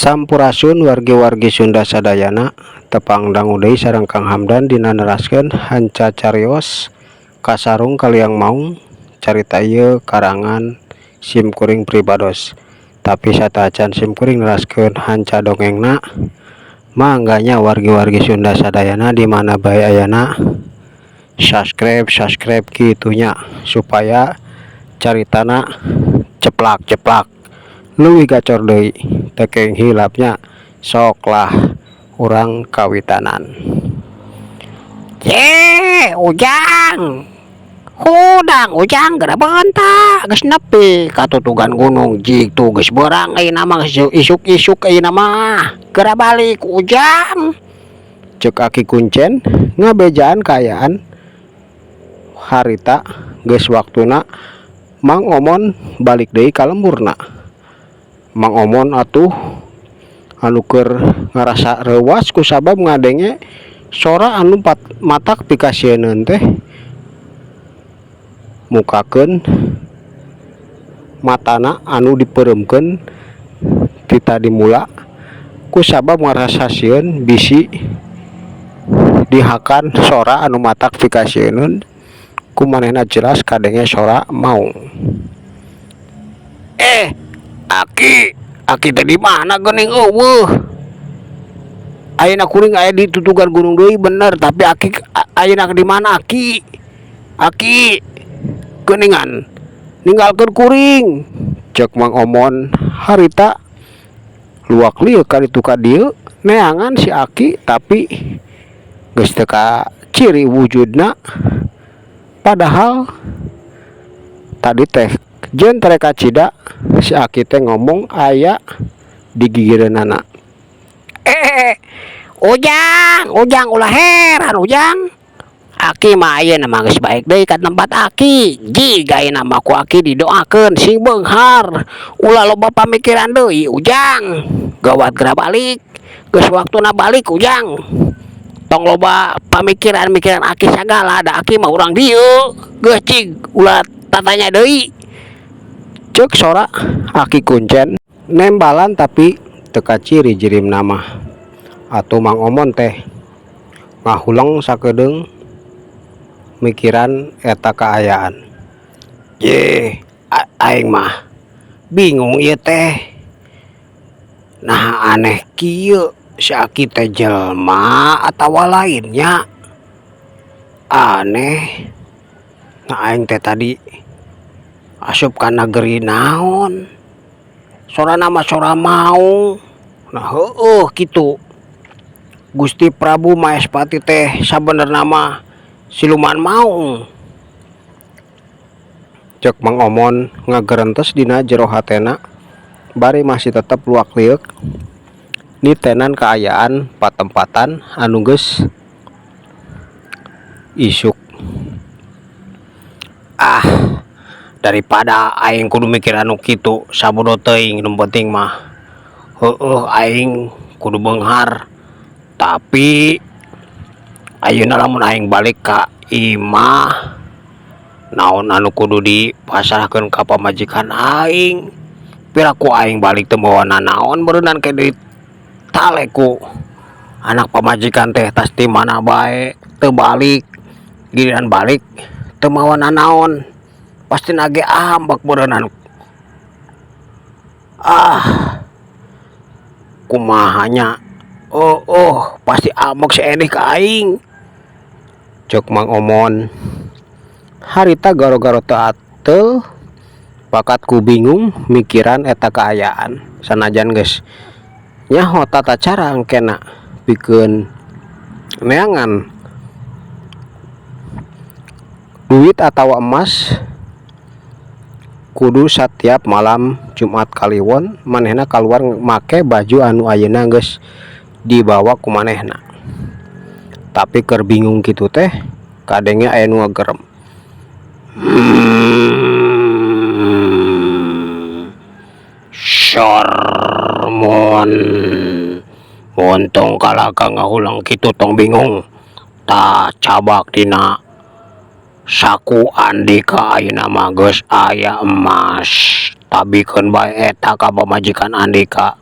Sampurasun wargi-wargi Sunda sadayana tepang dangu deui sareng Kang Hamdan dina neraskeun hanca carios kasarung kaliang maung carita ieu karangan sim kuring pribados tapi sateuacan sim kuring neraskeun hanca dongengna mangga nya wargi-wargi Sunda sadayana di mana bae ayana subscribe subscribe kitu nya supaya caritana ceplak-ceplak leuwih gacor deui teu kenging hilap nya sok lah urang kawitanan. Ye Ujang, hudang Ujang geura beunta geus nepi ka tutugan gunung jig tuh geus beurang ayeuna mah geus isuk-isuk ayeuna mah geura balik Ujang. Ceuk aki kuncen ngabejaan kaayaan harita geus waktuna Mang Omon balik deui ka lemburna. Mang Omon atuh anu keur ngarasa reuwas kusabab ngadenge sora anu matak pikasieun teh mukakeun matana anu dipeureumkeun ti tadi mula kusabab ngarasa sieun bisi dihakan sora anu matak pikasieun ku manehna jelas kadenge sora maung. Eh aki, aki teh di mana geuning eueuh. Ayeuna kuring aya di tutugan gunung deui bener tapi aki ayeuna di mana aki? Aki geuningan ninggalkeun kuring ceuk Mang Omon harita luak liuk ka ditu ka dieu neangan si aki tapi geus teu kaciri wujudna padahal tadi teh jeung tere kacida si aki teh ngomong aya di gigireunana. Eh Ujang, Ujang ulah heran Ujang. Aki mah ayeuna mah geus baik deui ka tempat aki. Jig ayeuna mah ku aki didoakeun sing beunghar. Ulah loba pamikiran deui Ujang. Gawat geura balik. Geus waktuna balik Ujang. Tong loba pamikiran mikiran aki sagala da aki mah urang dieu. Geus cig ulah tatanya deui. Ceuk sora aki kuncen nembalan tapi teu kaciri jirimna mah. Atuh Mang Omon teh ngahuleng sakedeung mikiran eta kaayaan. Yeh aing mah bingung ieu teh. Nah aneh kieu si aki teh jelema atawa lain nya. Aneh. Nah aing teh tadi asup ka negeri naon. Sorana mah sora maung. Nah heueuh kitu. Gusti Prabu Maespati teh sabenerna mah siluman maung. Ceuk Mang Omon ngagerentes dina jero hatena bari masih tetep luak lieuk nitenan kaayaan patempatan anu geus isuk. Ah daripada aing kudu mikir anu kitu sabodo teuing nu penting mah heueuh aing kudu beunghar. Tapi ayeuna lamun aing balik ka imah naon anu kudu dipasrahkeun ka pamajikan aing. Piraku aing balik teu mawa nanaon beureunan ke ditale ku anak pamajikan teh tas ti mana bae teu balik. Giliran balik teu mawa nanaon pastina ge ambek beureunan. Ah kumaha nya oh pasti ambek si Edih ka aing. Ceuk Mang Omon harita garo-garo teu ateul bakat ku bingung mikiran eta kaayaan sanajan geus nyaho tata cara engkena pikeun neangan duit atawa emas kudu satiap malam Jumat Kaliwon manehna kaluar make baju anu ayeuna geus dibawa ku manehna. Tapi keur bingung kitu teh kadenge aya nu ngagerem. Sormon untung kalaka ngahuleng kitu tong bingung. Tah cabak dina saku Andika ayeuna mah geus aya emas. Tabikeun bae eta ka pamajikan Andika.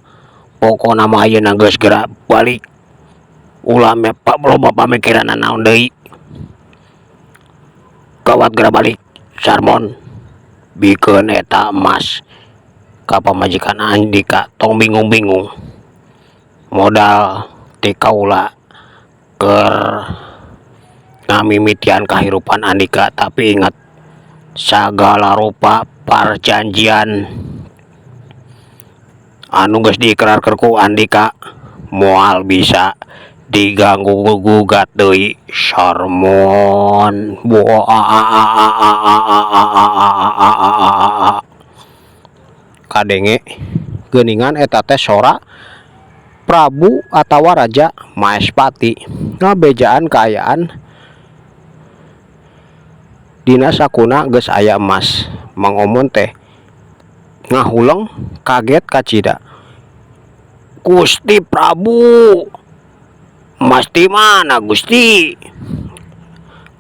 Pokona mah ayeuna geus geura balik, ulah loba pamikiran nanaon deui. Gawat, geura balik, Sarmon, bikeun eta emas ka pamajikan Andika, tong bingung-bingung. Modal ti kaula keur ngamimitian kahirupan Andika, tapi ingat, sagala rupa parjanjian anu geus diikrarkeun ku Andika moal bisa diganggu gugat deui, Sarmon. Buaa, kadenge geuningan eta teh sora Prabu atawa Raja Maespati ngabejaan kaayaan dina sakuna geus aya emas. Mang Omon teh ngahuleng kaget kacida. Gusti Prabu, emas ti mana, Gusti?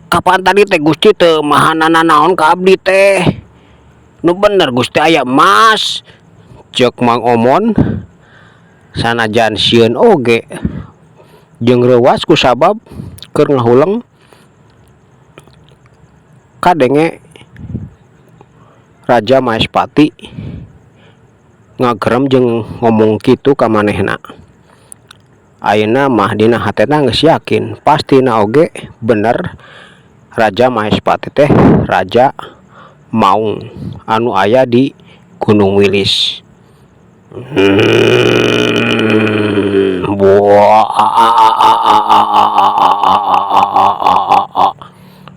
Kapan tadi teh Gusti teu maha nanaon ka abdi teh? Nu bener Gusti aya emas? Ceuk Mang Omon sanajan sieun oge jeung reuwas kusabab keur ngahuleng kadenge Raja Maespati ngagerem jeung ngomong kitu ka manehna. Ayeuna mah dina hatena geus yakin, pastina oge bener Raja Maespati teh Raja Maung anu aya di Gunung Wilis. Buaa,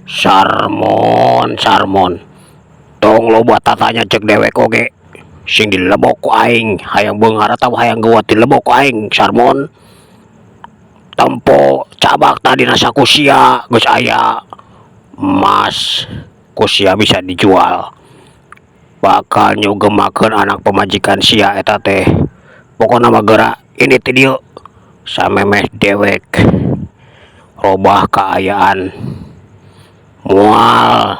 Sarmon, Sarmon, tong loba tatanya. Cek dewek oge sing dilebok ku aing. Hayang beunghar atawa hayang geuwat, dilebok ku aing, Sarmon. Tempo cabak tadi saku sia geus aya emas, ku sia bisa dijual, bakal nyugemakeun anak pamajikan sia eta teh. Pokona mah geura ini ti dieu samemeh dewek robah kaayaan, moal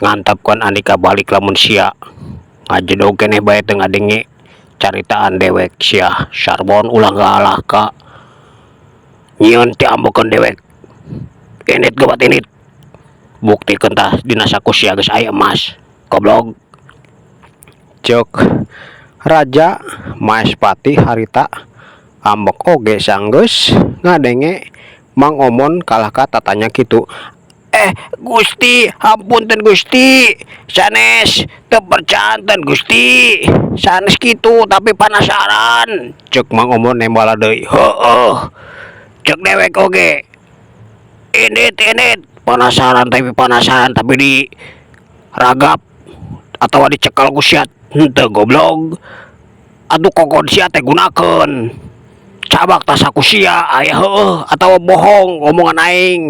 ngantepkeun Andika balik lamun sia ngajedog keneh bae teu ngadenge caritaan dewek. Sia, Sarbon, ulah galah ka nyieun ti ambekeun dewek. Indit, gawat, indit, buktikeun tah dina saku sia geus aya emas, goblok. Ceuk Raja Maespati harita ambek oge sanggeus ngadenge Mang Omon kalah ka tatanya kitu. Eh, Gusti, hapunten Gusti, sanes teu percanten Gusti, sanes kitu, tapi panasaran, ceuk Mang Omon nembala deui. Heueuh, ceuk dewek oge indit, indit, penasaran, tapi penasaran tapi di ragap atawa dicekal ku sia henteu, goblok? Atuh kokon sia teh gunakeun, cabak tah saku sia aya heueuh atawa bohong omongan aing?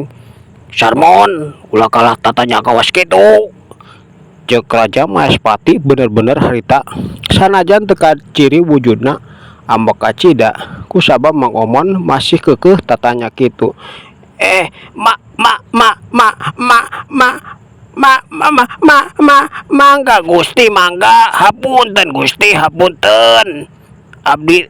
Sarmon, ulah kalah tatanya kawas kitu, ceuk Raja Maespati. Bener-bener harita sanajan teu kaciri wujudna, ambek kacida kusabab Mang Omon masih keukeuh tatanya kitu. Eh, ma ma ma ma ma ma ma ma ma ma ma mangga Gusti, mangga, hapunten Gusti, hapunten, abdi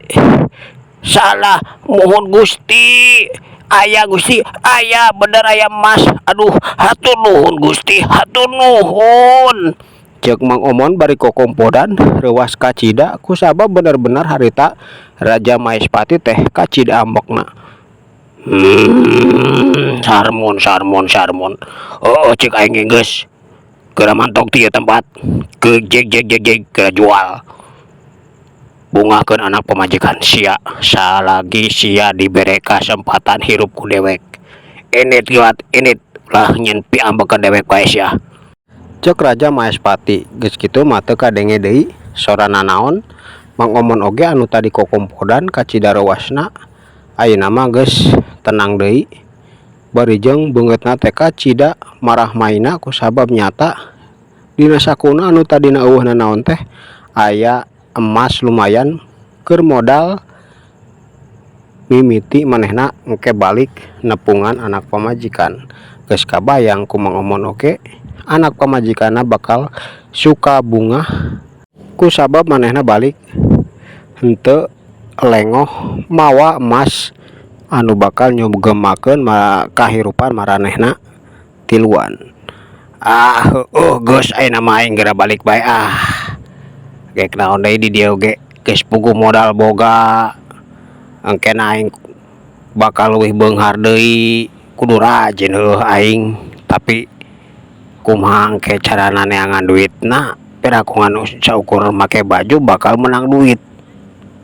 salah, muhun Gusti. Aya, Gusti, aya, bener aya emas. Aduh, hatur nuhun, Gusti, hatur nuhun, ceuk Mang Omon bari kokompodan reuwas kacida kusabab bener-bener harita Raja Maespati teh kacida ambekna. Sarmon, Sarmon, Sarmon, oh, cek aing ge geus geura mantok ti ieu tempat ke jeg jeg jeg jeg, geura jual, bungahkeun anak pamajikan sia salagi sia dibere kasempatan hirup ku dewek. Indit, geuwat, indit, ulah nyieun piambekeun dewek bae sia, ceuk Raja Maespati. Geus kitu mah teu kadenge deui sora nanaon. Mang Omon oge anu tadi kokompodan kacida reuwasna, ayeuna mah geus tenang deui, bari jeung beungeutna teh kacida marahmaina kusabab nyata dina sakuna anu tadina eueuh nanaon teh aya emas lumayan keur modal mimiti manehna engke balik nepungan anak pamajikan. Geus kabayang ku Mang Omon oge anak pamajikanna bakal suka bungah kusabab manehna balik. Henteu lengoh mawa emas anu bakal nyugemakeun kahirupan maranehna tiluan. Ah, heueuh, geus ayeuna mah aing geura balik bae ah. Gek naon deui di dieu ge geus puguh modal boga, engkena aing bakal leuwih beunghar deui, kudu rajin heueuh aing. Tapi kumaha engke carana neangan duitna? Piraku ngan saukur make baju bakal menang duit,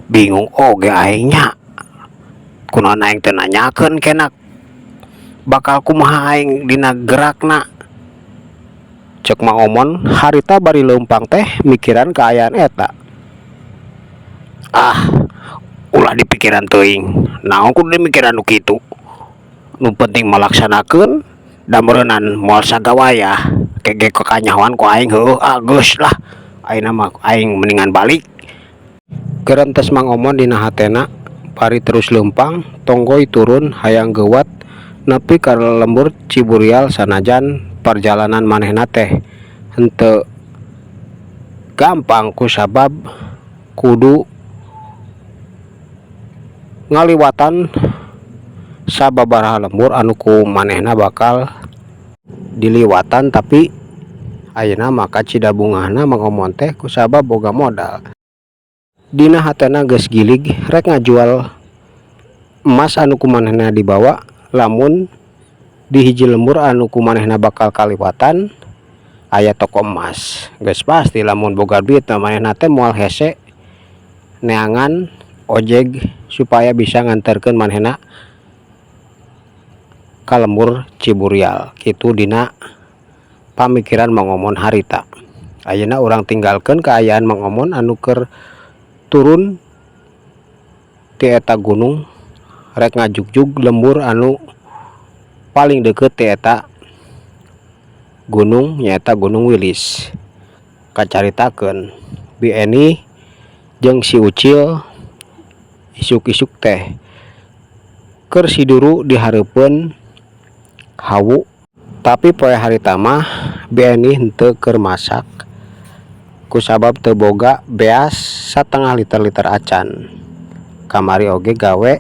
bingung oge aing nya. Kunaon aing teu nanyakeun kena bakal kumaha aing dina gerakna? Cek Mang Omon harita bari leumpang teh mikiran kaayaan eta. Ah, ulah dipikiran teuing, naon kudu dimikiran nu kitu, nu penting malaksanakeun da meureunan moal sagawayah ke ge kakanyahoan ku aing. Heueuh ah, geus lah, ayeuna mah aing mendingan balik. Gerentes Mang Omon dina hatena bari terus leumpang tonggoy turun hayang geuwat nepi ka lembur Ciburial, sanajan parjalanan manehna teh henteu gampang kusabab kudu ngaliwatan sababaraha lembur anu ku manehna bakal diliwatan. Tapi ayeuna mah kacida bungahna Mang Omon teh kusabab boga modal. Dina hatena geus gilig rek ngajual emas anu ku manehna dibawa lamun di hiji lembur anu ku manehna bakal kaliwatan aya toko emas. Geus pasti lamun boga duit mah manehna teh moal hese neangan ojeg supaya bisa nganterkeun manehna ka lembur Ciburial, kitu dina pamikiran Mang Omon harita. Ayeuna urang tinggalkeun kaayaan Mang Omon anu keur turun ti eta gunung rek ngajugjug lembur anu paling deukeut ti eta gunung, nyaeta Gunung Wilis. Kacaritakeun Bi Eni jeung si Ucil isuk-isuk teh keur siduru di hareupeun hawu, tapi poe harita mah Bi Eni henteu keur masak kusabab teu boga beas satengah liter-liter acan. Kamari oge gawe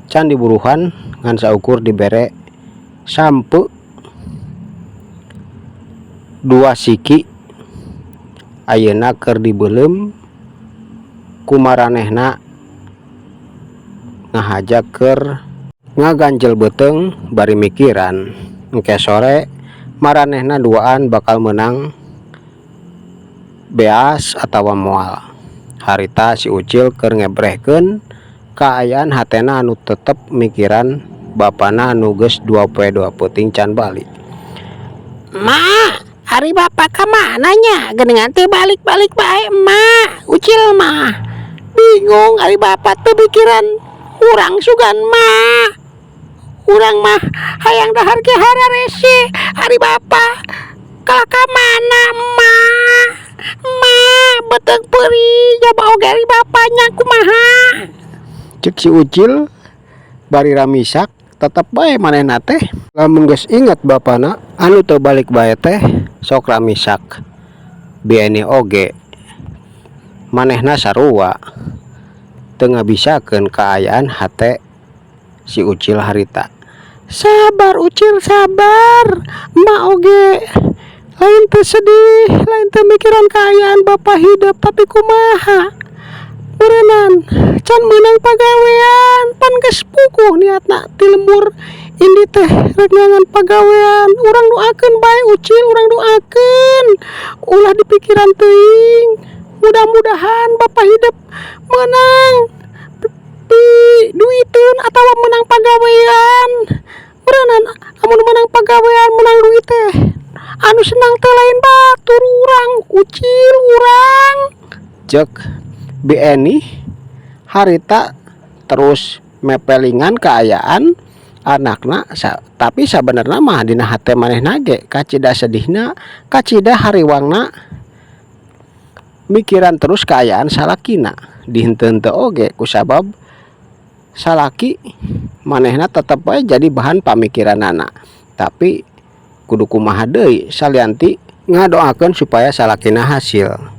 can diburuhan, ngan saukur dibere sampeu dua siki. Ayeuna keur dibeuleum ku maranehna ngahaja keur ngaganjel beuteung bari mikiran engke sore maranehna duaan bakal meunang beas atawa moal. Harita si Ucil keur ngebrehkeun kaayaan hatena anu tetep mikiran bapana anu geus 2 poe 2 peuting can balik. Mak, ari bapak ka mana nya? Geuningan teu balik-balik bae, Emak. Ucil mah bingung, ari bapak teu mikiran urang sugan, Mak. Urang mah hayang dahar ge hararese, ari bapak kalah ka mana, Emak? Emak, beuteung peurih coba oge ari bapaknya kumaha? Cek si Ucil bari ramisak. Tetep bae manehna teh lamun geus inget bapana anu teu balik bae teh sok ramisak. Bi Eni oge manehna sarua teu ngabisakeun kaayaan hate si Ucil harita. Sabar, Ucil, sabar. Emak oge lain teu sedih, lain teu mikiran kaayaan bapak hidup, tapi kumaha meureunan can meunang pagawean. Pan geus puguh niatna ti lembur indi teh rek neangan pagawean. Urang doakeun bae, Ucil, urang doakeun, ulah dipikiran teuing. Mudah-mudahan bapak hidup meunang piduiteun atawa meunang pagawean. Meureunan lamun meunang pagawean, meunang duit teh, anu senang teh lain batur, urang, Ucil, urang. Cek Bi Eni harita terus mepelingan kaayaan anakna, tapi sabenerna mah dina hate manehna ge kacida sedihna, kacida hariwangna mikiran terus kaayaan salakina. Dihenteu-henteu oge kusabab salaki manehna tetep wae jadi bahan pamikiranana, tapi kudu kumaha deui salian ti ngadoakeun supaya salakina hasil.